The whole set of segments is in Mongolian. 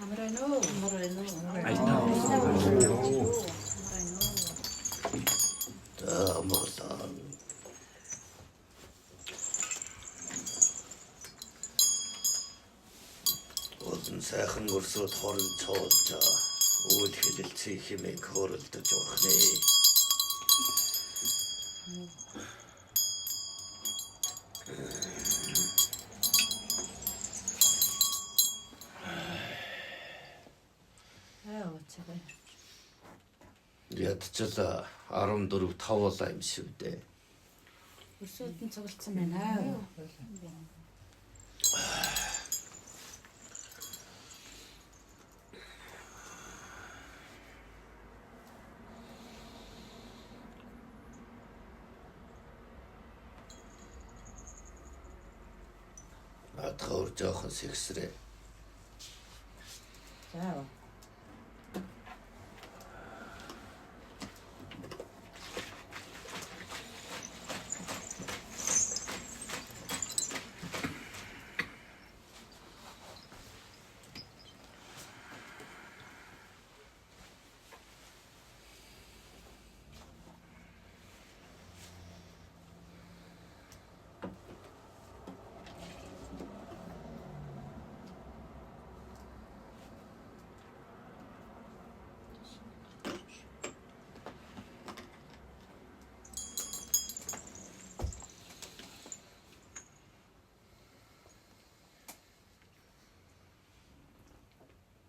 Амар байна уу? Амар байна уу? Баяртай. Амар байна уу? За амгалан. Олон сайхан өрсөд хорон цоолж үйл хэлэлцээ хэмээн хөөрөлдөж явах нэ. Аа ууцгаа. Ядчил 14 тавуулаа юм шиг дээ. Өрсөд нь цуглдсан байна. Наадхаа өөр жоохон сэгсрээ. За.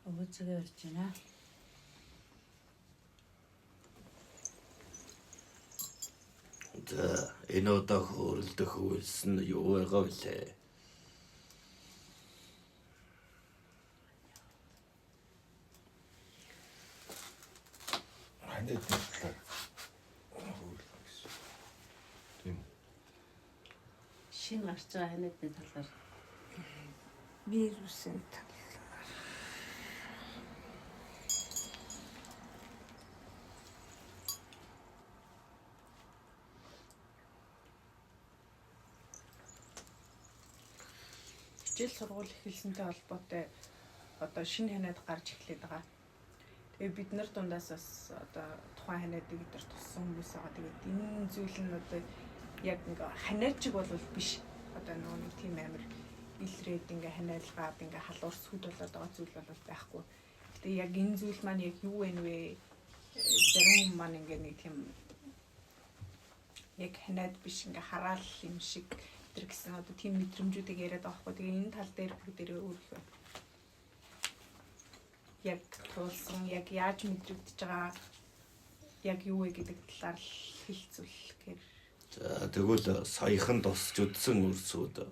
Ууцгаа урьж байна. За энэ удаа хөөрөлдөх үйлс нь юу байгаа вүлээ? Ханаад талаар хөөрөлдөх гэсэн. Тийм. Шинэ гарч байгаа ханиадны талаар Вирусын талаар. Хичээл сургууль эхэлсэнтэй холбоотой одоо шинэ ханиад гарч эхлэх байгаа. Тэгээ бид нар дундаас бас одоо тухайн ханиадыг өдр туссан хүмүүс байгаа. Тэгээд энэ зүйл нь одоо яг ингээ ханиадчиг бол биш. Одоо нөгөө нэг тийм амир илрээд ингээ ханиалгаад ингээ халуур сүд болоод байгаа зүйл бол байхгүй. Гэтэ яг энэ зүйл маань яг юу вэ вэ? Зарим хүн маань ингээ нэг тийм яг ханиад биш ингээ хараал юм шиг тэр гэсэн одоо тийм мэдрэмжүүдийг яриад байгаа хгүй. Тэгээ энэ тал дээр бүгдээрээ өөр их байна. Яг туулсан, яг яаж мэдрэгдэж байгаа, яг юу вэ гэдэг талаар л хэлцүүлэхээр. За тэгвэл саяхан тусч үдсэн өрсүүд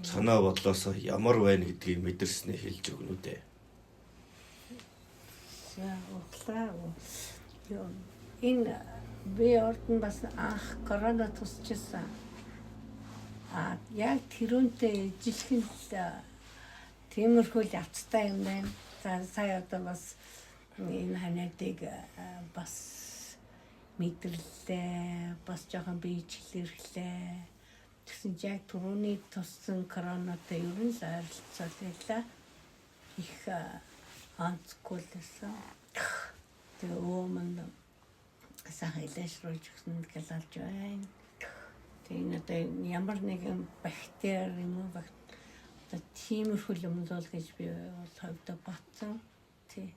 санаа бодлоос ямар байна гэдгийг мэдэрсний хэлж өгнө үү дээ. За углаа. Юу энэ би урд нь бас анх корона тусчихсан. А яг тэрүүнтэй ижилхэн л тиймэрхүү л явцтай юм байна. За сая одоо бас энэ ханиадыг бас мэдэрлээ, бас жоохон биечлэрлээ. Тэгсэн чи яг түрүүний туссан коронатай ер нь л ойролцоол байлаа. Их онцгүй л байсан. Тэгээ өө манд сайхан илээшруулж өгсөн гялалж байна. Тэгээ энэ одоо ямар нэгэн бактери юм уу одоо тиймэрхүү юм л гэж би бол хувьдаа батсан. Тий.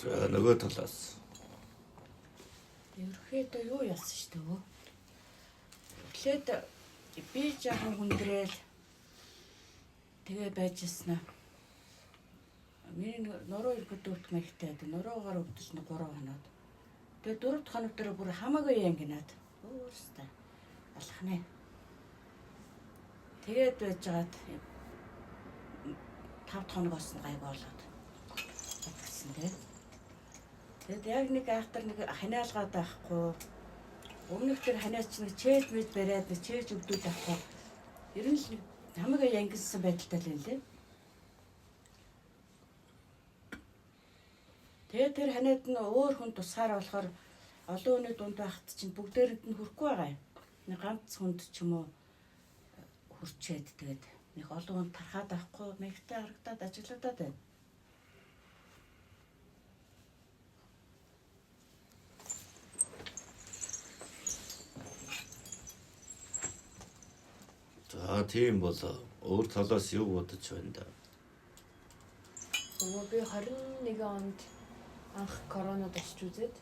За нөгөө талаас. Ерөнхийдөө юу яасан шүү дээ. Эхлээд би жаахан хүндрээл тэгээ байж ирсэн аа. Миний нуруу ирэхэд өвдөх маягтай байдаг. Нуруугаар өвдөж нэг 3 хоноод. Тэгээ 4 дахь хоног дээр бүр хамаагүй янгинаад. Өөрөөсөө алхнаа. Тэгээд байжгаад 5 дахь хоног болсон гайг болоод татгсан тий. Тэгэд яг нэг айхтар нэг ханиалгаад байхгүй. Өмнөх тэр ханиач нэг чээж мэд бариад нэг чээж өгдөл байхгүй. Ер нь л нэг хамаагүй янгинсан байдалтай л юм лээ. Тэгээд тэр ханиад нь өөр хүн тусгаар болохоор олон хүний дунд байхад чинь бүгдээрэнд нь хүрэхгүй байгаа юм. Нэг ганц хүнд ч юм уу хүрчээд тэгээд нэг олон хүн тархаад авахгүй мэгтэй харагдаад ажиглагдаад байна. За тийм бол өөр талаас юу бодож байна да? Өө би 21 онд анх корона тусч үзээд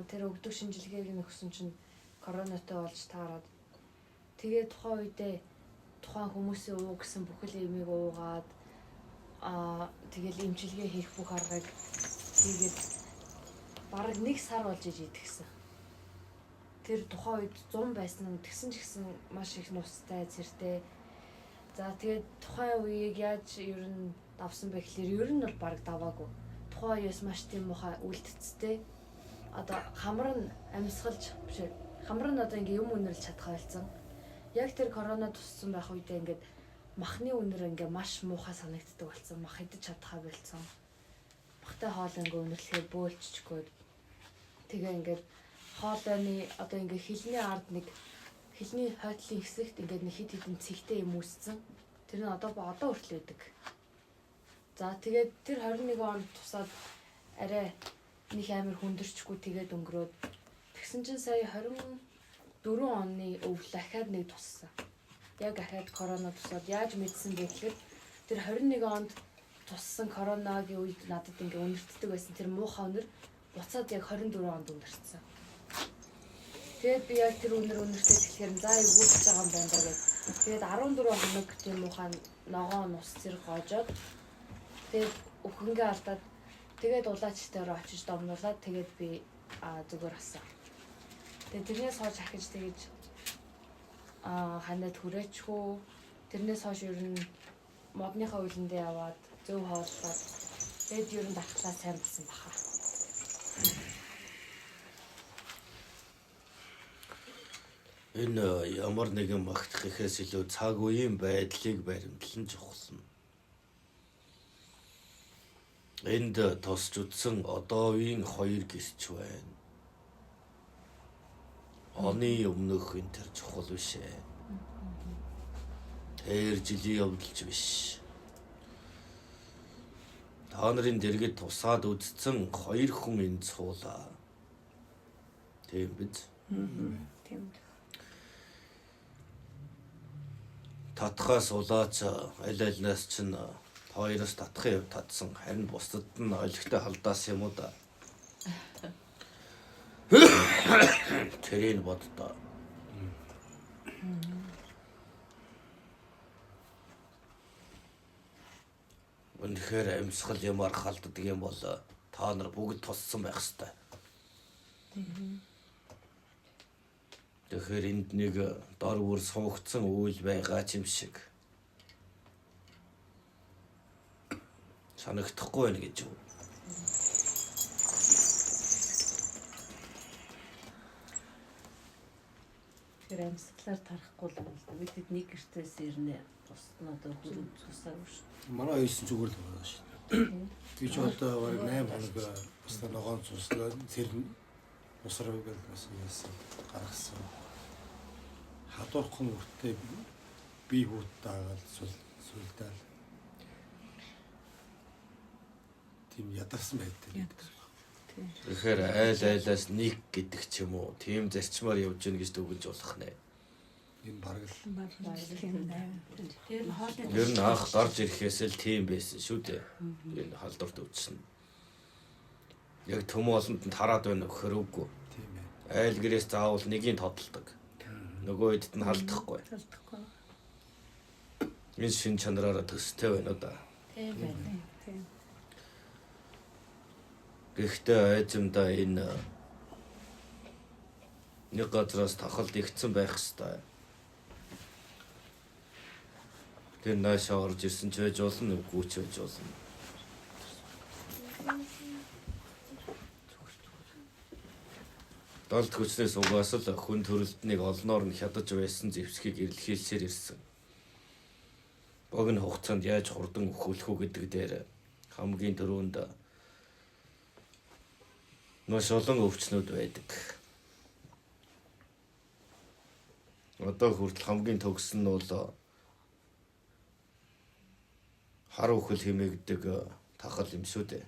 тэр өгдөг шинжилгээг нь өгсөн чинь коронатой болж таарад тэгээ тухайн үедээ тухайн хүмүүсийн уу гэсэн бүхэл имийг уугаад тэгэл эмчилгээ хийх бүх аргыг хийгээд бараг 1 сар болж иж идэгсэн. Тэр тухайн үед 100 байсан нь тэгсэн ч гэсэн маш их нустай, цэртэй. За тэгээд тухайн үеийг яаж ер нь давсан бэ гэхлээр ер нь бол бараг даваагүй. Тухайн үеэс маш тийм муухай үлдцтэй. Одоо хамар нь амьсгалж биш ээ. Хамар нь одоо ингээ юм үнэрлж чадхаа болсон. Яг тэр корона туссан байх үедээ ингээд махны үнэр ингээ маш муухай санагддаг болсон. Мах идэж чадхаа болсон. Махтай хоол ингээ үнэрлэхээр бөөлччихгөө. Тэгээ ингээд хоолойны одоо ингээ хилний ард нэг хилний хойтлын хэсэгт ингээд нэг хид хідэн цэгтэй юм үүссэн. Тэр нь одоо хүртэл байдаг. За тэгээд тэр 21 онд тусаад арай нэг амар хүндэрчгүй тэгээд өнгөрөөд тэгсэн чинь сая 24 оны өвөл дахиад нэг туссан. Яг ахаад корона тусаад яаж мэдсэн бэ гэхээр тэр 21 онд туссан коронагийн үед надад ингээ үнэртдэг байсан тэр муухай үнэр буцаад яг 24 онд үнэртсэн. Тэгээд би яг тэр үнэр үнэртэй тэгэхээр за эвгүүлж байгаа юм байна даа гэд. Тэгээд 14 хоног тийм муухай ногоон нус зэрэг гоожоод тэгээд өхөнгөө алдаад тэгээд улаачтайраа очиж домнуулаад тэгээд би зүгээр асан. Тэгээд тэрнээс хойш ахиж тэгэж ханаад хүрээчхүү. Тэрнээс хойш ер нь модныхаа үйлэндээ яваад зөв хооллоод тэгээд ер нь дархлаа сайн болсон баха. Энэ ямар нэгэн магтах гэхээс илүү цаг үеийн байдлыг баримтлан чухална. Энд тосч үдсэн одоо үеийн хоёр гэрч байна. Оны өмнөх энэ төр чухал биш ээ. Тэр жилийн явдалч биш. Та нарын дэргэд тусаад үдцэн хоёр хүн энд суулаа. Тийм биз? Тийм. Татхаас улаач аль альнаас чинь хоёроос татхын яв татсан, харин бусдад нь олигтой халдаасан юм уу да. Тэрийг боддоо. Үнэхээр амьсгал юмар халддаг юм бол та нар бүгд туссан байх ёстой. Тэгэхээр энд нэг дор бүр суугдсан үйл байгаа ч юм шиг санагдахгүй байна гэж юу. Тэр амьсгалаар тарахгүй л юм л да. Бид хэд нэг гэртээс ирнэ. Бусд нь одоо хүрэн цусаагүй шүү. Манай хоёрсон зүгээр л байгаа шүү. Би ч одоо бараг 8 хоног бас ногоон цуслаа. Тэр усрав гэл бас яасан гаргасан. Хадуурхан үртээ би хүүт дагаад сулдаал. Тийм ядарсан байдаг. Тэгэхээр айл айлаас нэг гэдэг ч юм уу тийм зарчмаар явж гин гэж дүгнж болох нэ. Энэ бараг л Тийм байна. Тэр нь хоолны Ер нь анх гарч ирэхээс л тийм байсан шүү дээ. Энэ халдварт өвдсөн. Яг төмөн олонд нь тараад байна гэхээр үгүй. тийм ээ. Айл гэрээс заавал нэгийг тодолдог. Нөгөө хэдд нь халдахгүй. Талдахгүй. Энэ шин чанараараа төстэй байна уу да. Тийм байна. Тийм. Гэхдээ айзамдаа энэ нэг газраас тахалд игдсэн байх ёстой. Тэр наашаа орж ирсэн ч байж болно, үгүй ч байж болно. Далд хүчнээс угаас л хүн төрөлтнийг олноор нь хядаж байсан зэвсгийг эрэлхийлсээр ирсэн. Богино хугацаанд яаж хурдан өхүүлэх үү гэдэг дээр хамгийн түрүүнд маш олон өвчнүүд байдаг. Одоо хүртэл хамгийн төгс нь бол хар үхэл хэмээгдэг тахал юм шүү дээ.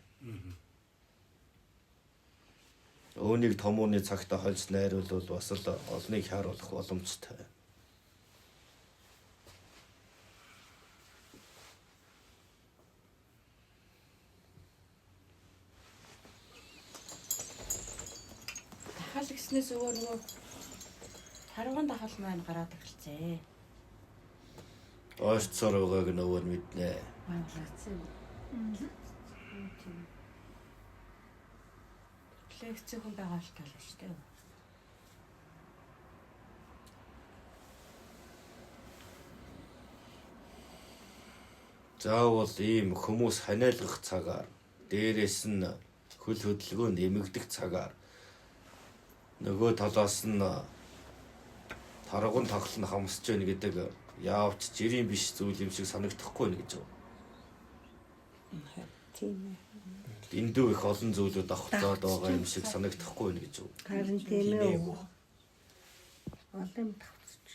Өөнийг томууны цагта хольж найруулвал бас л олныг хааруулах боломжтой. Дахал гэснээс өөр нөгөө тарваган дахал маань гараад эхэлцээ. Ойрцоор байгааг нөгөө нь мэднэ. Манлагдсан юм. Лекцийн хүн байгаа л тал шүү дээ. Заавал ийм хүмүүс ханиалгах цагаар дээрээс нь хөл хөдөлгөөн нэмэгдэх цагаар нөгөө талаас нь тарган тахал нь хамсж байна гэдэг яавч жирийн биш зүйл юм шиг санагдахгүй нэ гэж байна. Тийм ээ. Дэндүү их олон зүйлүүд авхцаад байгаа юм шиг санагдахгүй нэ гэж байна. Харин тийм ээ. Олон юм тавцж.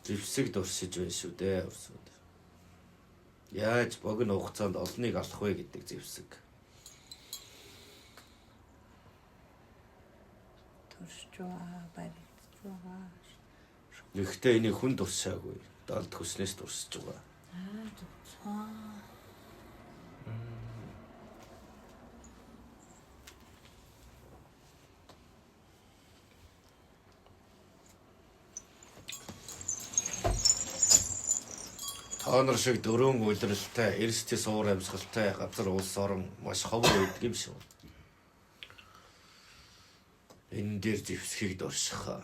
Зэвсэг дурсаж байна шүү дээ урсууд. Яаж богино хугацаанд олныг алах вэ гэдэг зэвсэг. Туршиж байгаа, баригдаж байгаа. Гэхдээ энийг хүн дурсаагүй. Далд хүснээс дурсаж байгаа. Аа зөв. Аа. Та нар шиг дөрвөн улиралтай, эрсдэл суур амьсгалтай газар улс орон маш ховор байдаг юм шүү. Энэ дээр зэвсгийг дурших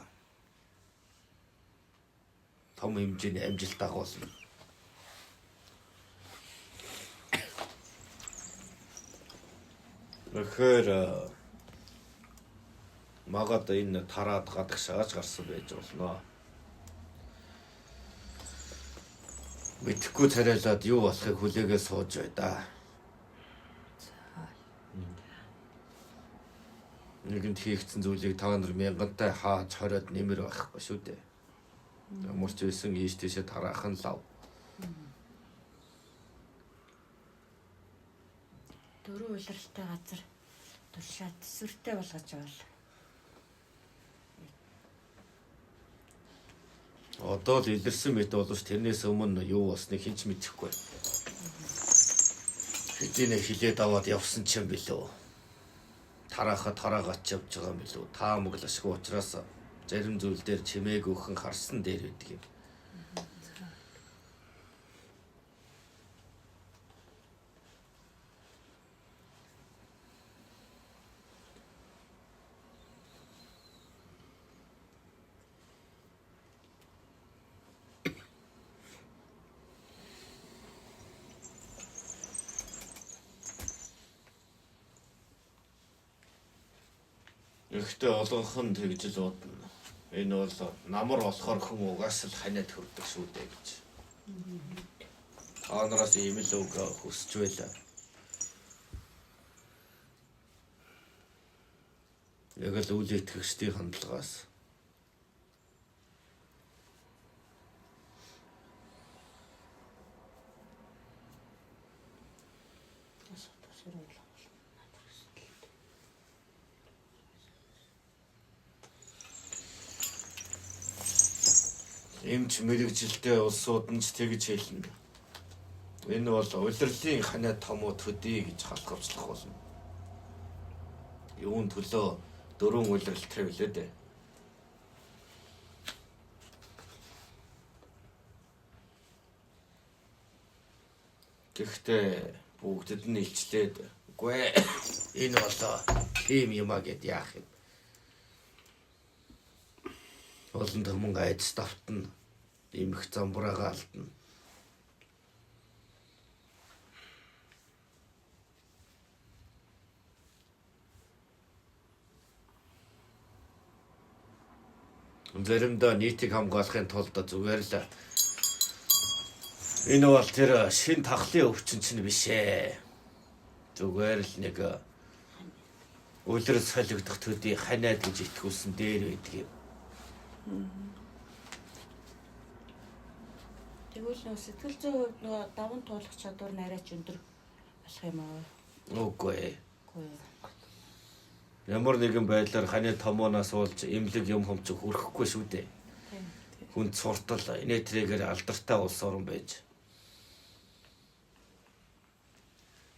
том хэмжээний амжилт дагуулна. Тэгэхээр магад энэ тараад гадагшааж гарсан байж болно. Мэдэхгүй царайлаад юу болохыг хүлээгээ сууж бай да. Нэгэнт хийгдсэн зүйлийг та нар мянгантай хааж хориод нэмэр байхгүй шүү дээ. Ямар ч байсан ийш тийшээ тараах нь лав. Дөрөв улиралтай газар туршаад төсвөртэй болгож байвал. Одоо л илэрсэн мэт боловч тэрнээс өмнө юу болсныг хэн ч мэдэхгүй. Хэдийнэ хилээд аваад явсан ч юм билүү. Тараахаа тараагач явж байгаа юм билүү. Таамаглашгүй учраас зарим зүйл дээр чимээгүйхэн харсан дээр байдаг юм. Гэхдээ олонхон тэгж л удна. Энэ бол намар болохоор хүн угаас л ханиад хөрдөг шүү дээ гэж. Та нараас ийм л үг хүсэж байлаа. Яг л үл итгэгчдийн хандлагаас. Эмч мэрэгжилтэй улсууд нь ч тэгж хэлнэ. Энэ бол улирлын ханиад томуу төдий гэж халахвчлах болно. Юун төлөө дөрвөн улиралтай билээ дээ. Гэхдээ бүгдэд нь илчлээд үгүй ээ энэ бол ийм юм а гэд яах юм. Олон түмэн айдас давтна. Эмх замбраагаа алдна. Заримдаа нийтийг хамгаалахын тулд зүгээр л энэ бол тэр шин тахлын өвчин чинь биш ээ. Зүгээр л нэг үлрэл солигдох төдий ханиад гэж итгүүлсэн дээр байдаг юм. Тэгвэл нөгөө сэтгэл зүйн хувьд нөгөө даван туулах чадвар нь арай ч өндөр болох юм аа. Үгүй ээ. Үгүй ээ. Ямар нэгэн байдлаар ханы томоноос болж эмнэлэг юм хомч хөрөхгүй шүү дээ. Хүн суртал инээтрээгээр алдартай улс орон байж.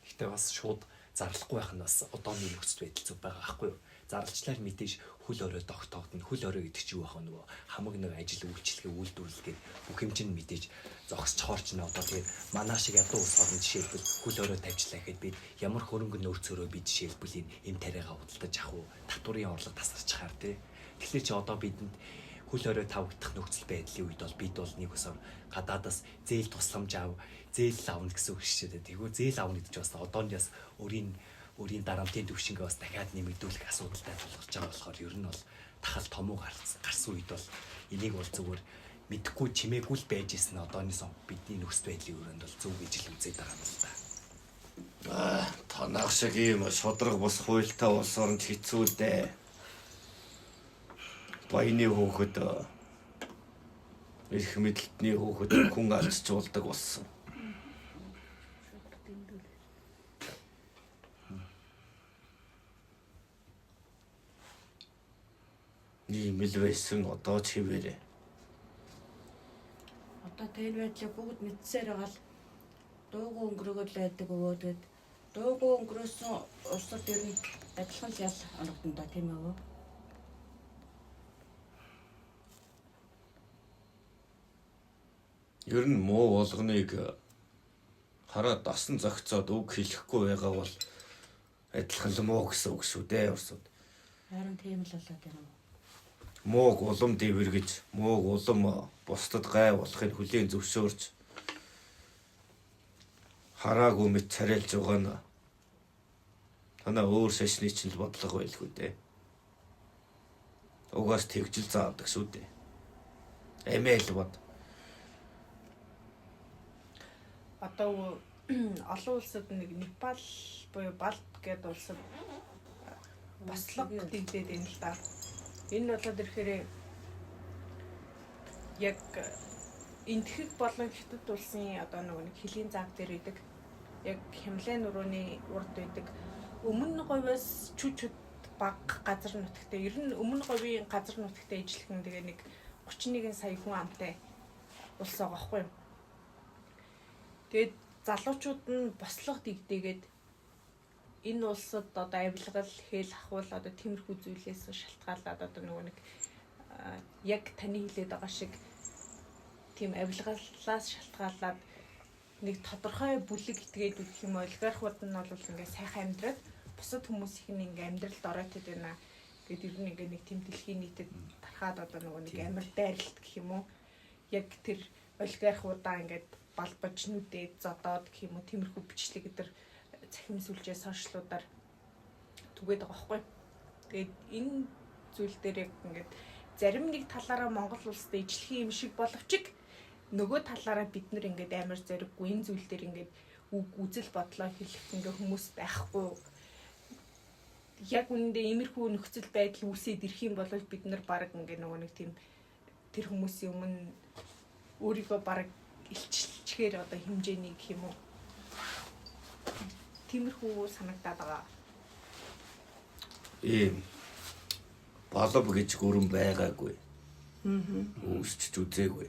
Гэхдээ бас шууд зарлахгүй байх нь бас одооны нөхцөл байдал зүг байгаа байхгүй юу? Зарлцлаар мэдээж хөл орой тогтоогдно. Хөл орой гэдэг чинь юу байх вэ нөгөө хамаг нэг ажил үйлчилгээ үйлдвэрлэл гэдэг бүх юм чинь мэдээж зогсчхоор ч нэ одоо тэгээд манай шиг ядуу улс орн жишээлбэл хөл орой тавьчлаа гэхэд бид ямар хөрөнгө нөөцөөрөө бид жишээлбэл энэ эм тариагаа худалдаж авах уу? Татварын орлого тасарчхаар тий. Тэгэхээр чи одоо бидэнд хөл орой тавигдах нөхцөл байдлын үед бол бид бол нэг усаар гадаадас зээл тусламж ав, зээл авна гэсэн үг шүү дээ. Тэгвэл зээл авна гэдэг чинь бас одооноос өөрийн дарамтын түвшингээ бас дахиад нэмэгдүүлэх асуудалтай тулгарч байгаа болохоор ер нь бол тахал томуу гарсан үед бол энийг бол зүгээр мэдхгүй чимээгүй л байж исэн одооноос бидний нөхцөл байдлын өрөөнд бол зөв гэж л үзээд байгаа юм л да. Танах шиг ийм шудраг бус хуйлтай улс оронд хэцүү дээ. Баяны хөөхөд эрх мэдэлтний хөөхөд хүн алдчихуулдаг болсон. Ийм л байсан одоо ч хэвээрээ. Одоо тэр байдлыг бүгд мэдсээр байгаа л дуугүй өнгөрөөгөл байдаг өвөө. Тэгээд дуугүй өнгөрөөсөн улсууд ер нь адилхан л ял оногдсон доо тийм ээ. Ер нь муу болгоныг хараад дасан зохицоод үг хэлэхгүй байгаа бол адилхан л муу гэсэн үг шүү дээ урсууд. Харин тийм л болоод байна уу? Мууг улам дэвэргэж, мууг улам бусдад гай болохыг хүлээн зөвшөөрч хараагүй мэт царайлж байгаа нь танаа өөр шашны чинь л бодлого байлгүй дээ. Угаас тэгжил заадаг шүү дээ. Амиа л бод. Одоо олон улсад нэг Непал буюу Балт гэдэг улсад бослого дэгдээд байна л да. Энэ болоод ирэхээр яг Энэтхэг болон Хятад улсын одоо нөгөө нэг хөлийн заг дээр байдаг. Яг Хямлын нурууны урд байдаг. Өмнө говьос чү чүд баг газар нутагтай. Ер нь өмнө говийн газар нутагтай ижилхэн тэгээ нэг 31 сая хүн амтай улс байгаа байхгүй юу? Тэгээд залуучууд нь бослого дэгдээгээд энэ улсад одоо авилгал, хэл ахуул одоо тиймэрхүү зүйлээс шалтгаалаад одоо нөгөө нэг яг таны хэлээд байгаа шиг тийм авилгалаас шалтгаалаад нэг тодорхой бүлэг итгээд үгэх юм олигархууд нь бол ингээ сайхан амьдраад бусад хүмүүс их нь ингээ амьдралд оройтод байна гэд ер нь ингээ нэг тийм дэлхийн нийтэд тархаад одоо нөгөө нэг амар дайралт гэх юм уу яг тэр олигархуудаа ингээд балбаж нүдээ зодоод гэх юм уу тиймэрхүү бичлэг өдр цахим сүлжээ сошиалуудаар түгээд байгаа байхгүй. Тэгээд энэ зүйл дээр яг ингээд зарим нэг талаараа Монгол улсад ижлэхэн юм шиг боловч нөгөө талаараа бид нар ингээд амар зориггүй энэ зүйл дээр ингээд үг үзэл бодлоо хэлэх ингээд хүмүүс байхгүй. Яг үнэндээ иймэрхүү нөхцөл байдал үүсээд ирэх юм бол бид нар баг ингээд нөгөө нэг тийм тэр хүмүүсийн өмнө өөрийгөө баг илчилчгээр одоо хэмжээний гэх юм уу тиймэрхүү санагдаад байгаа. Ийм балав гэж гүрэн байгаагүй. Үүсч үзээгүй.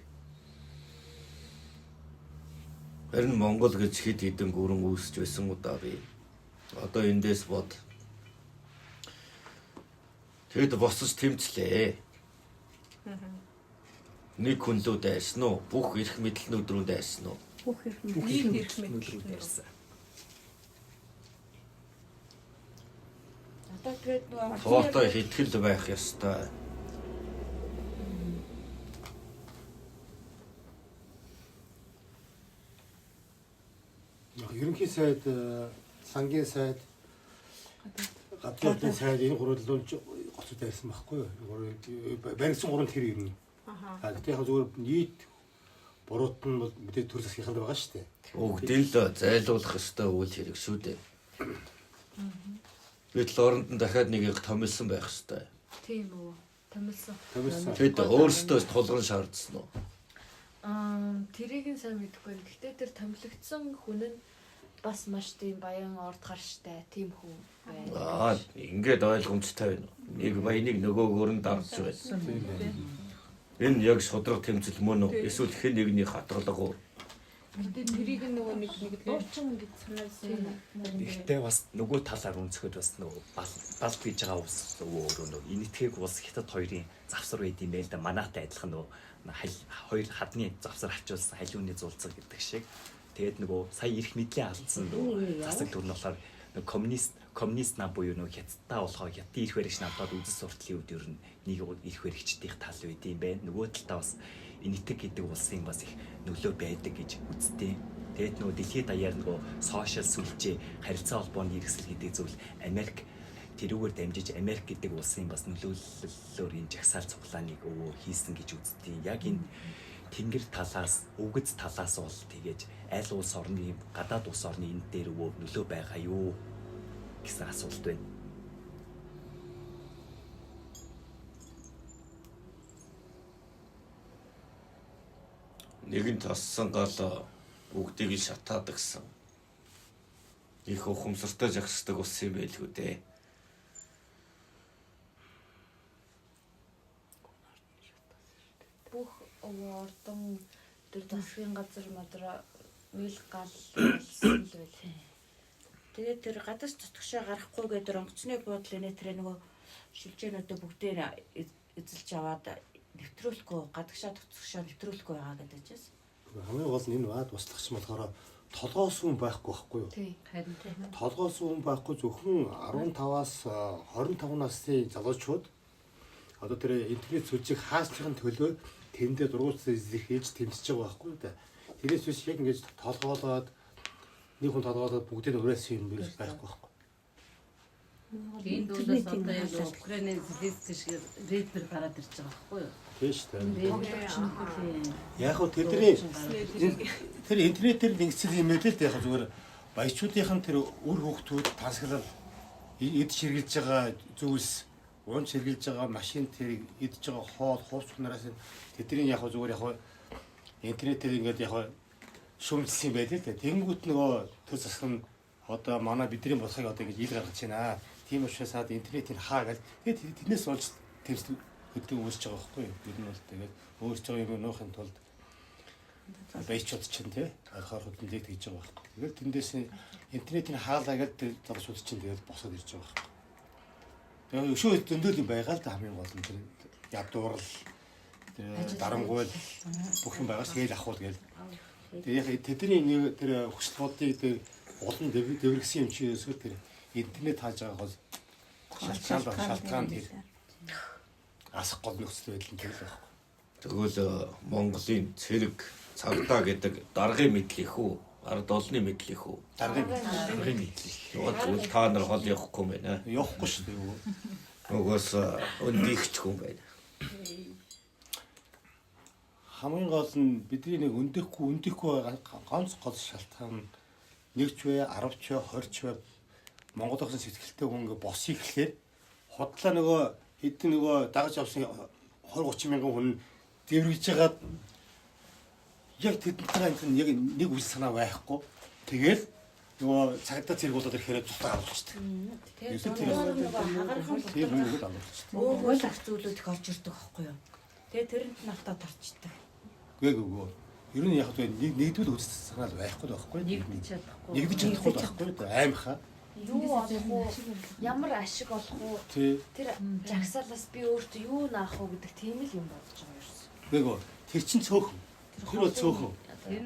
Харин Монгол гэж хэд хэдэн гүрэн үүсч байсан удаа би. Одоо эндээс бод. Тэгэд босож тэмцлээ. Нэг хүн лүү дайрсан уу? Бүх эрх мэдэлнүүд рүү дайрсан уу? Бүх эрх мэдэл рүү дайрсан. Одоо тэгээд нөгөө Тоотой хитгэл байх ёстой. Ерөнхий сайд, сангийн сайд, гадны сайд энэ гурван л гоцод дайрсан байхгүй юу? Баригдсан гурван тэр юм. Аа гэхдээ яг зүгээр нийт буруут нь бол мэдээ төр засгийнханд байгаа шүү дээ. Бүгдийг л зайлуулах ёстой үйл хэрэг шүү дээ. Гэтэл оронд нь дахиад нэгийг томилсон байх ёстой. Тийм үү. Томилсон. Томилсон. Тэд өөрсдөө тулган шаардсан уу? Тэрийг нь сайн мэдэхгүй байна. Гэхдээ тэр томилогдсон хүн нь бас маш тийм баян орд гарштай тийм хүн байна. Аа, ингээд ойлгомжтой байна. Нэг баяныг нөгөөгөр нь дарж байна. Энэ яг шудраг тэмцэл мөн үү? Эсвэл хэн нэгний хатгалга уу? Гэтэ тэрийг нөгөө нэг нэг дуучин гэж санаасан юм. Гэхдээ бас нөгөө талаар өнцгöd бас нөгөө бал гэж байгаа улс өөрөө нөгөө энэтхэг улс хятад хоёрын завсар байд юм байл да. Манайтай адилхан нөгөө хоёр хадны завсар авчулсан халиуны зулцэг гэдэг шиг. Тэгээд нөгөө сая эрх мэдлийн алдсан нөгөө засаг дүр нь болохоор нөгөө коммунист нам буюу нөгөө хятадтай болохоо хятадын эрх баригч намтаад үзэл суртлын үед ер нь нэг эрх баригчдын тал байд юм байна. Нөгөө талдаа бас энэтхэг гэдэг улсын бас их нөлөө байдаг гэж үзтээ. Тэгээд нөгөө дэлхийд даяар нөгөө сошиал сүлжээ, харилцаа холбооны хэрэгсэл гэдэг зүйл Америк тэрүүгээр дамжиж Америк гэдэг улсын бас нөлөөллөөр энэ жагсаал цуглааныг өвөө хийсэн гэж үзтээ. Яг энэ тэнгэр талаас, өвгөц талаас бол тэгэж аль улс орны, гадаад улс орны энэ дээр өвөө нөлөө байгаа юу гэсэн асуулт байна. Нэг нь тассан гал бүгдийг нь шатаадаг гэсэн. Их ухамсартай жагсдаг ус юм байлгүй дээ. Бүх ордон тэр засгийн газар мадраа мэл гал болсон л байл. Тэгээд тэр гадаас зүтгэшээ гарахгүй гэдэг тэр онгоцны буудлын тэр нөгөө шилжээнүүдээ бүгдээр эзэлж аваад нэвтрүүлэхгүй гадагшаа төцгшөө нэвтрүүлэхгүй байгаа гэдэг чээс. Хамгийн гол нь энэ баад туслах юм болохоор толгоос хүн байхгүй байхгүй юу? Харин тийм. Толгоос хүн байхгүй зөвхөн 15-аас 25 насны залуучууд одоо тэр интернет сүлжээг хааслахын төлөө тэндээ дургуут хийж тэмцэж байгаа байхгүй юу? Тэрээс биш яг ингэж толгоолоод нэг хүн толгоолоод бүгдийг уриалсан юм байхгүй байхгүй. Энэ дүүнээс одоо яг Украины Зеленский шиг рэпер гараад ирж байгаа байхгүй юу? Тийм шүү дээ. Тоглогч нөхөр. Яг хөө тэдний тэр интернетээр нэгдсэн юм байл л дээ, яг зүгээр баячуудынх нь тэр үр хөвгтүүд тансаглал эд ширгэлж байгаа зүйлс, унж ширгэлж байгаа машин тэр идж байгаа хоол, хувц нараас тэдний яг зүгээр яг интернетээр ингээд яг шүмжлсэн юм байл л дээ. Тэнгүүт нөгөө төр засаг нь одоо манай бидний болохыг одоо ингэж ил гаргаж байна. Тийм учраас саад интернетийг хаа гэл тэгээд тэрнээс болж тэмцэл хөдөлгөөн үүсэж байгаа байхгүй юу? Ер нь бол тэгээд өөрсдөө юм нуухын тулд баячууд чинь тий ойрхон хөдөлгөөн тэгж байгаа байхгүй. Тэгээд тэндээс интернетийг хаалаа гэдэг залуучууд чинь тэгээд босоод ирж байгаа байхгүй. Тэгээд өшөө зөндөл юм байгаа л да, хамгийн гол нь тэр ядуурл, тэр дарангуйл бүх юм байгаа ш, тэгэл ахуул гээл. Тэгээд яг тэдний нэг тэр хүсэл бодлыг тэр олон дэврэгсэн юм чи ерөөсөө тэр интернет хааж байгаа гол шалтгаан тэр асах гол нөхцөл байдал нь тэр л байхгүй. Тэгвэл Монголын цэрэг цагдаа гэдэг даргын мэдл их үү? Ард олны мэдл их үү? Даргын мэдл. Тэгвэл та нар хол явахгүй юм байна. Явахгүй шүү дээ. Нөгөөс өндийгч хүн байна. Хамгийн гол нь бидний нэг өндөхгүй ганц гол шалтгаан нэгч вэ, 10 ч вэ, 20 ч вэ Монгол улсын сэтгэлтэй хүн ингээ босыг гэхлээр худлаа нөгөө хэдэн нөгөө дагаж авсан 20 30 мянган хүн дэврэгж байгаад яг тэднийхээ энэ яг нэг үс санаа байхгүй. Тэгэл нөгөө цагдаа цэрэг болоод ирэхээр зутаа оруулчихдаг. Тэгээд дундуур нөгөө хагархан тийм үнийг оруулчихдаг. Өөр ах зүйлүүд их орж ирдэг байхгүй юу? Тэгээд тэрэнд нь автаад орчдөг. Үгүй үгүй. Ер нь яг нэг нэгдвэл үс санаа л байхгүй л байхгүй. Нэгдэж чадахгүй. Нэгдэж чадахгүй байхгүй. Аймхаа. Юу олох уу? Ямар ашиг олох уу? Тэр жагсаалаас би өөртөө юу наах уу гэдэг тийм л юм бодож байгаа юм. Үгүй ээ. Тэр чинь цөөхөн. Тэр бол цөөхөн.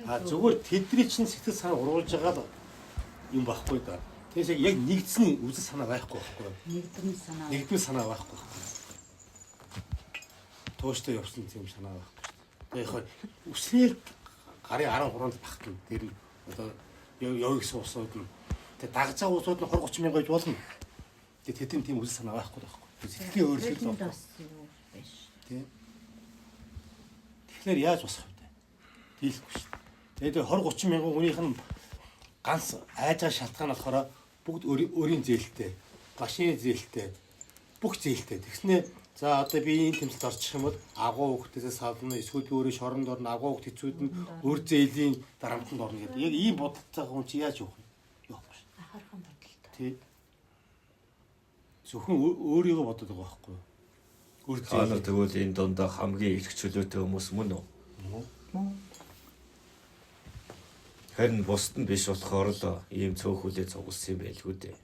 А зүгээр тэдний чинь сэтгэл санаа уруулж байгаа л юм байхгүй да. Тэгээс яг нэгдсэн үзэл санаа байхгүй байхгүй. Нэгдмэл санаа. Нэгдмэл санаа байхгүй байхгүй. Тууштай явсан тийм санаа байхгүй шүү дээ. Тэгээ яг үснээр гарын 13-нд багтана. Тэр нь одоо яв гэсэн усууд нь тэгээ дагаж байгаа усууд нь 20 30 мянга гэж болно. Тэгээ тэдний тийм үзэл санаа байхгүй байхгүй. Сэтгэлийн өөрчлөлт байхгүй. Тийм. Тэгэхээр яаж босох вэ? Дийлэхгүй шүү дээ. Тэгээд 20 30 мянган хүнийх нь ганц айж байгаа шалтгаан болохоор Бүгд өөрийн зээлтэй, гашийн зээлтэй, бүх зээлтэй. Тэгснээ за одоо би энэ тэмцэлд орчих юм бол агуу хүүхдээсээ сална, эсвэл би өөрөө шоронд орно, агуу хүүхд хэцүүд нь өөр зээлийн дарамтанд орно гэдэг. Яг ийм бодолтой хүн чи яаж явах вэ? Явахгүй шээ. Ахархан бодолтой. Тий. Зөвхөн өөрийгөө бодод байгаа байхгүй юу? Өөр Та нар зээл. тэгвэл энэ дундаа хамгийн эрх чөлөөтэй хүмүүс мөн үү? Мөн. Харин бусд нь биш болохоор л ийм цөөхүлээ цугласан юм байлгүй дээ.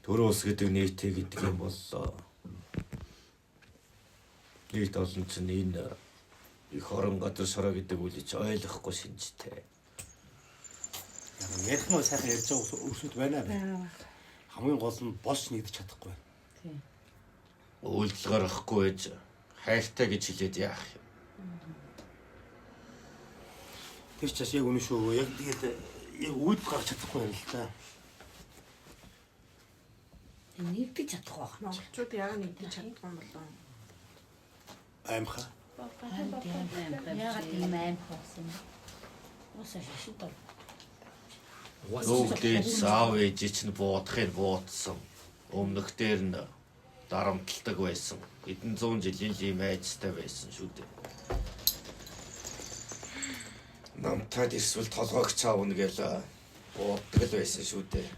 Төрөө ус гэдэг нийтээ гэдэг юм бол нийт олон чинь энэ их орон газар шороо гэдэг үлийг чи ойлгохгүй шинжтэй. Яг ярих нь сайхан ярьж байгаа өрсөд байна байна. Хамгийн гол нь болж нэгдэж чадахгүй. Тийм. Үйлдэл гаргахгүй байж хайртай гэж хэлээд яах юм? Тэр ч бас яг үнэн шүү. Яг тэгэл яг үйлдэл гаргаж чадахгүй юм л да. Нэгдэж чадах байх. Монголчууд яг нэгдэж чаддгүй юм болов уу? Аймхаа. Яагаад ийм аймх болсон юм? Уусаа шашид ор. Өвлөөс аав ээж чинь буудахыг буудсан. Өмнөх дээр нь дарамталдаг байсан. Хэдэн зуун жилийн л ийм айцтай байсан шүү дээ. Намтаад эсвэл толгойг чаавна гэж бууддаг л байсан шүү дээ.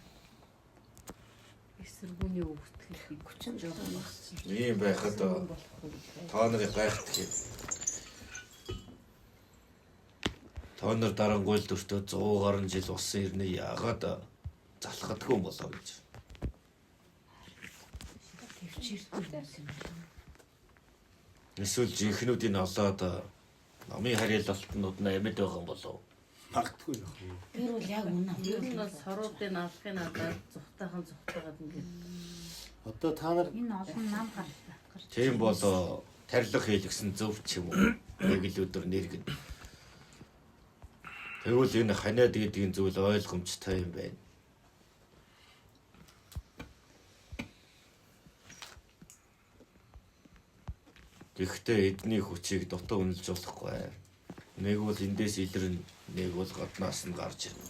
Эсэргүүний өвгөтгөл 37 багцсан. Ийм байхад та нарыг гайхдаг юм. Та нар дарангуйл дөртөө 100 гаруй жил усан ирнэ яагаад залхадгүй юм болоо гэж. Төвчээртэй хүмүүс юм байна. Эсвэл жинхнүүдийн олоод номын харьяалалтнууд нь амьд байгаа юм болов. Магадгүй юм. Тэр бол яг үнэ. Ер нь бол соруудын алхын надад зүхтайхан зүхтайгаад ингээд Одоо та нар Энэ олон нам гарч. Тийм бол тарилга хийлгсэн зөв ч юм уу. Нэг л өдөр нэргэн. Тэгвэл энэ ханиад гэдгийн зүйл ойлгомжтой юм байна. Гэхдээ эдний хүчийг дутуу үнэлж болохгүй. Нэг бол эндээс илэрнэ, нэг бол гаднаас нь гарч ирнэ.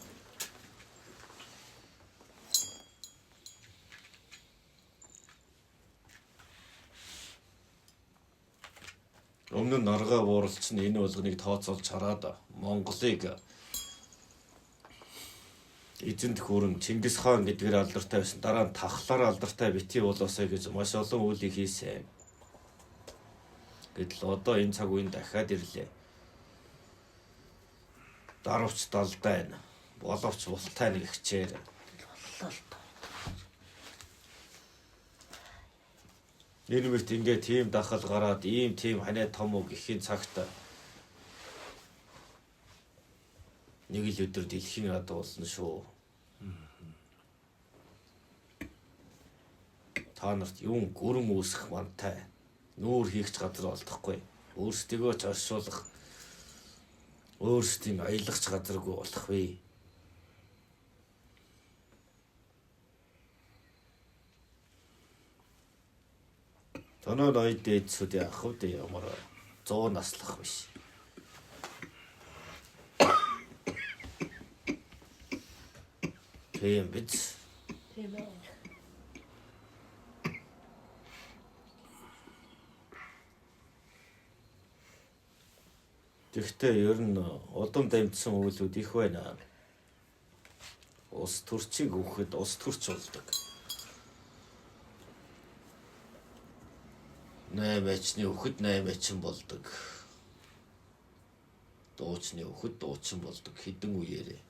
Өмнө нь наргаа бууралч нь энэ болгоныг тооцоолж хараад Монголыг эзэнт хөрөн Чингис хаан гэдгээр алдартай байсан. Дараа нь тахлаар алдартай бити болоосой гэж маш олон үйлийг хийсэн. Гэтэл одоо энэ цаг үеийн дахиад ирлээ. Дарвч далдайн, боловч бултай нэг хчээр. Энэ мэт ингээ тийм дахал гараад ийм тийм ханаа том уу гэхийн цагт нэг л өдөр дэлхийн ад уулна шүү. Та нарт юун гүрэм үүсэх мантай нүүр хийх ч газар олдохгүй. Өөрсдийгөө ч оршуулах өөрсдийн аялах ч газаргүй болох вэ. Тоноо ноёд дээдсүүд яах вэ? Ямар 100 наслах биш. Тийм биз? Тийм ээ. Тэгэхдээ ер нь удам дамжсан үйлүүд их байна. Улс төрчийг өгөхөд улс төрч болдог. 8 ачны өгөхөд 8 ачин болдог. Дуучны өгөхөд дуучин болдог хэдэн үеэрээ.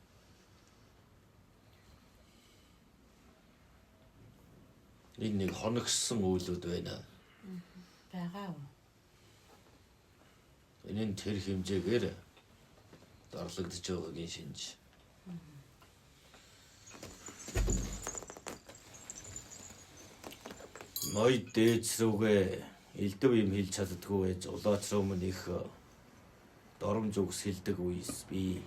Энэ нэг хоногссон үйлүүд байна. Байгаа уу? Энэ нь тэр хэмжээгээр дарлагдж байгаагийн шинж. Ноёд дээдс рүүгээ элдв юм хэлж чаддгүй байж улаач руу мөн их доромж үгс хэлдэг үеэс бий.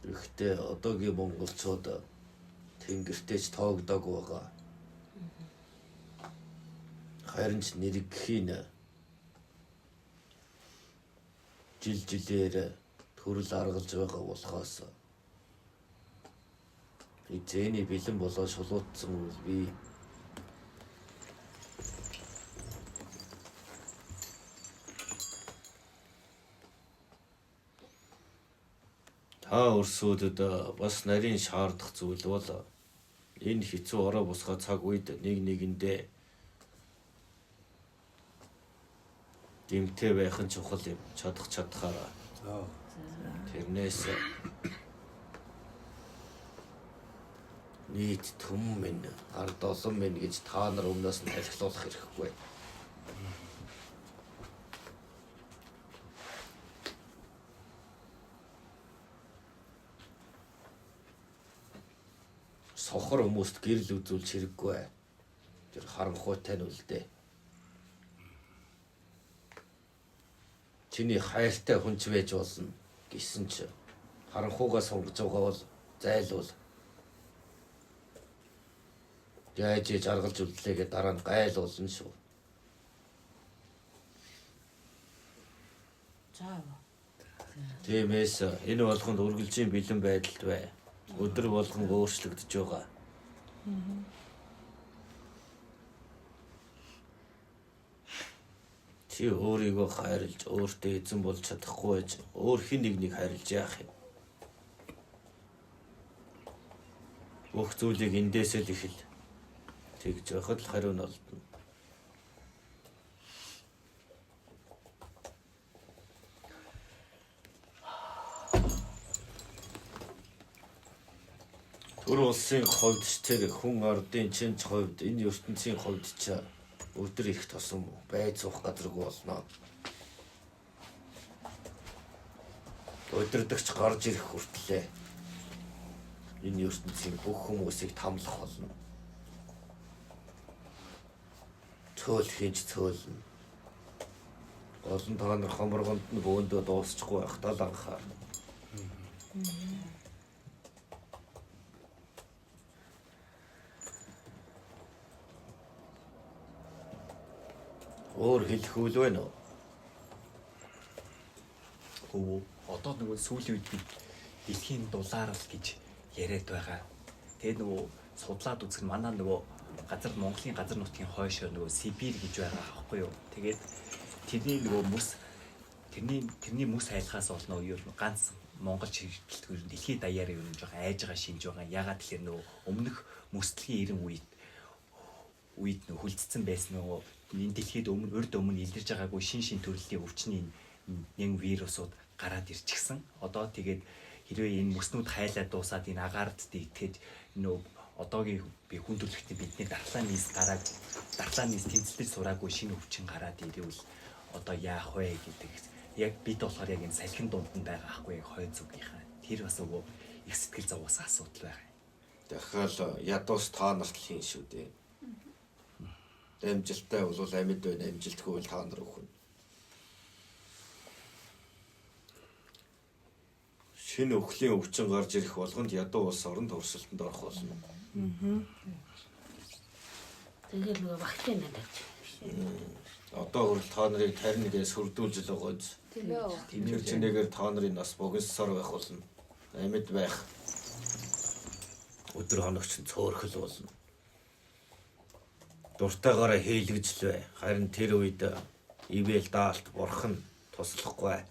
Гэхдээ одоогийн монголчууд тэнгэртэй ч тоогдоогүй байгаа. Харин ч нэргэхийн жил жилээр төрөл аргалж байгаа болохоос эзэний бэлэн болоо шулуутсан үйл би та өрсүүдэд бас нарийн шаардах зүйл бол энэ хэцүү орой босгоо цаг үед нэг нэгэндээ дэмтэй байх нь чухал юм. Чадах чадхаараа. Тэрнээс нийт түмэн минь ард олон минь гэж та нар өмнөөс нь алхилуулах хэрэггүй. Сохор хүмүүст гэрэл үзүүлж хэрэггүй. Тэр харанхуйтай нь үлдээ. Чиний хайртай хүн ч байж болно гэсэн чи харанхуугаа сонгож байгаа бол зайлуул. Яаж жаргалж үлдлээгээ дараа нь гайлуулна шүү. За. Тиймээс энэ болгонд үргэлжийн бэлэн байдалд бай. Өдөр болгон өөрчлөгдөж байгаа. Чи өөрийгөө хайрлж, өөртөө эзэн болж чадахгүй байж өөр хэн нэгнийг хайрлж яах юм? Бүх зүйлийг эндээсээ л эхэл. Тэгж байхад л хариу нь олдоно. Төр улсын хувьд ч тэр хүн ардын чинч хувьд энэ ертөнцийн хувьд ч өдөр их тосом байж суух газаргүй болно. Удирдагч гарч ирэх хүртлээ энэ ертөнцийн бүх хүмүүсийг тамлах болно. Цөөлхийн ч цөөлнө. Гол нь та нар хоморгонд нь бөөндөө дуусчихгүй байх тал анхаар. Өөр хэлэх үйл байна уу? Өвөө, одоо нөгөө сүүлийн үед бид дэлхийн дулаарл гэж яриад байгаа. Тэгээд нөгөө судлаад үзэх нь манай нөгөө газар Монголын газар нутгийн хойшоо нөгөө Сибирь гэж байгаа аахгүй юу? Тэгээд тэрний нөгөө мөс тэрний мөс айлгаас бол нөгөө ер нь ганц Монгол чиглэлтгээр дэлхийд даяар ер нь жоох айж байгаа шинж байгаа. Ягаад тэгэхээр нөгөө өмнөх мөсдлийн 90 үед нөгөө хөлдсөн байсан нөгөө энэ дэлхийд өмнө урд өмнө илэрж байгаагүй шин төрлийн өвчний нэн вирусууд гараад ирчихсэн. Одоо тэгээд хэрвээ энэ мөснүүд хайлаад дуусаад энэ агаарт дийтгэж нөө одоогийн би хүн төрөлхтний бидний дархлаа нийс гараад дархлаа нийс тэмцэлдэж сураагүй шинэ өвчин гараад ирэвэл одоо яах вэ гэдэг. Яг бид болохоор яг энэ салхин дунд нь байгаа ахгүй яг хой зүгийнхаа. Тэр бас өвөө их сэтгэл зовоос асуудал байгаа. Дахиад ядуус та нарт л хийн шүү дээ. Амжилттай бол амьд байна, амжилтгүй бол та нар өхнө. Шинэ өхлийн өвчин гарч ирэх болгонд ядуу улс оронд хурсалтанд орох болно. Тэгэл нөгөө вакцин надад. Одоо хүрэл та нарыг тарина гэж сүрдүүлж л байгаа биз. Тийм ээ. Тэр чинээгээр та нарын нас богиносоор байх болно. Амьд байх. Өдөр хоногч нь цөөрхөл болно. Дуртайгаараа хийлгэж л бай. Харин тэр үед ивэл даалт бурхан туслахгүй.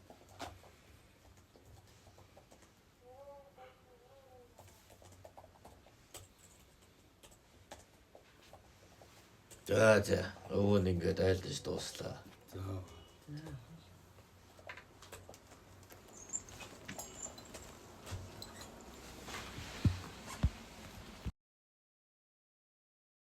За за өвөө нь ингээд айлдаж дууслаа. За.